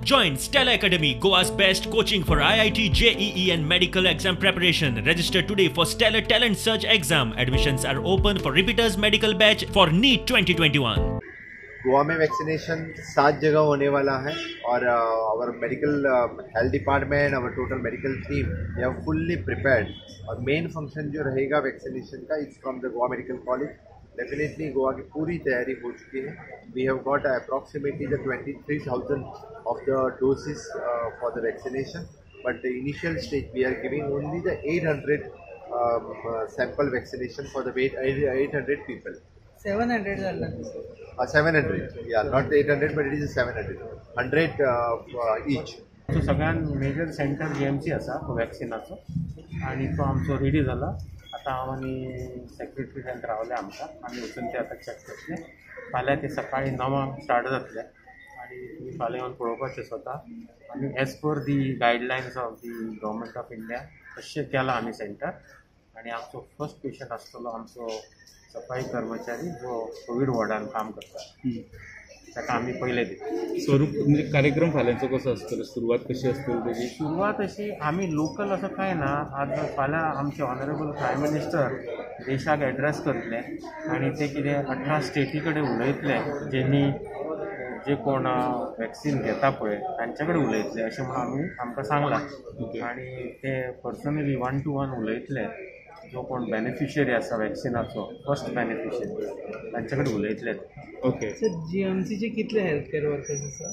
Join Stellar Academy, Goa's best coaching for IIT, JEE and medical exam preparation. Register today for Stellar Talent Search exam. Admissions are open for repeaters medical batch for NEET 2021. Goa में vaccination 7 जगह होने वाला है और our medical health department, our total medical team, they are fully prepared. Aur main function जो रहेगा vaccination का, it's from the Goa medical college. Definitely Goa की पूरी तैयारी हो चुकी है. We have got approximately the 23,000 of the doses for the vaccination, but the initial stage we are giving only the 800 sample vaccination for the 800 people. 700 जाल्ला. 700, yeah, not 800, but it is 700, 100 each. So सगळ्यान major centre GMC आसा वॅक्सिनाचो आनी तो आमचो ready जाला. आतां हांव आनी सेक्रेटरी हेल्थ रावले आमकां, आमी वचून ते आतां चॅक करतले. फाल्यां ते सकाळीं 9 स्टार्ट जातले आनी तुमी फाल्यां येवन पळोवपाचें स्वता. आनी as per the guidelines of the government of India तशें केलां आमी सेंटर. आनी आमचो फर्स्ट पेशंट आसतलो आमचो सफाई कर्मचारी जो कोवीड वॉर्डान काम करता, ताका आमी पयले दिता. स्वरूप म्हणजे कार्यक्रम फाल्यांचो कसो आसतलो, सुरवात कशी आसतली तेजी? सुरवात अशी आमी लोकल असो कांय ना. आज फाल्यां आमचे ऑनरेबल प्रायम मिनिस्टर देशाक एड्रेस करतले आनी ते कितें 18 स्टेटी कडेन उलयतले, जेनी जे कोण वॅक्सीन घेता पळय तांचे कडेन उलयतले अशें म्हणून आमी आमकां सांगलां. आनी ते पर्सनली 1 to 1 उलयतले, जो कोण बेनिफिशियरी आसा वॅक्सिनाचो फर्स्ट बेनिफिशियरी तांचे कडेन उलयतले. ओके सर, जीएमसीचे कितले हेल्थ केअर वर्कर्स आसा?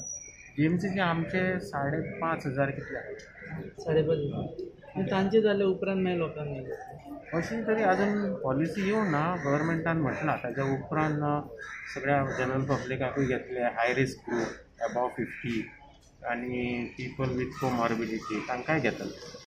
जीएमसीचे आमचे 5,500 कितले आसा. 5,500 तांचे जाले उपरांत मागीर लोकांक घेतले. अशी तरी अजून पॉलिसी येवंक ना, गव्हर्मेंटान म्हटलां. ताच्या उपरांत सगळ्या जनरल पब्लिकाकूय घेतले, हाय रिस्क ग्रूप एबाव 50 आनी पीपल वीथ कोमॉर्बिडिटी तांकांय घेतले.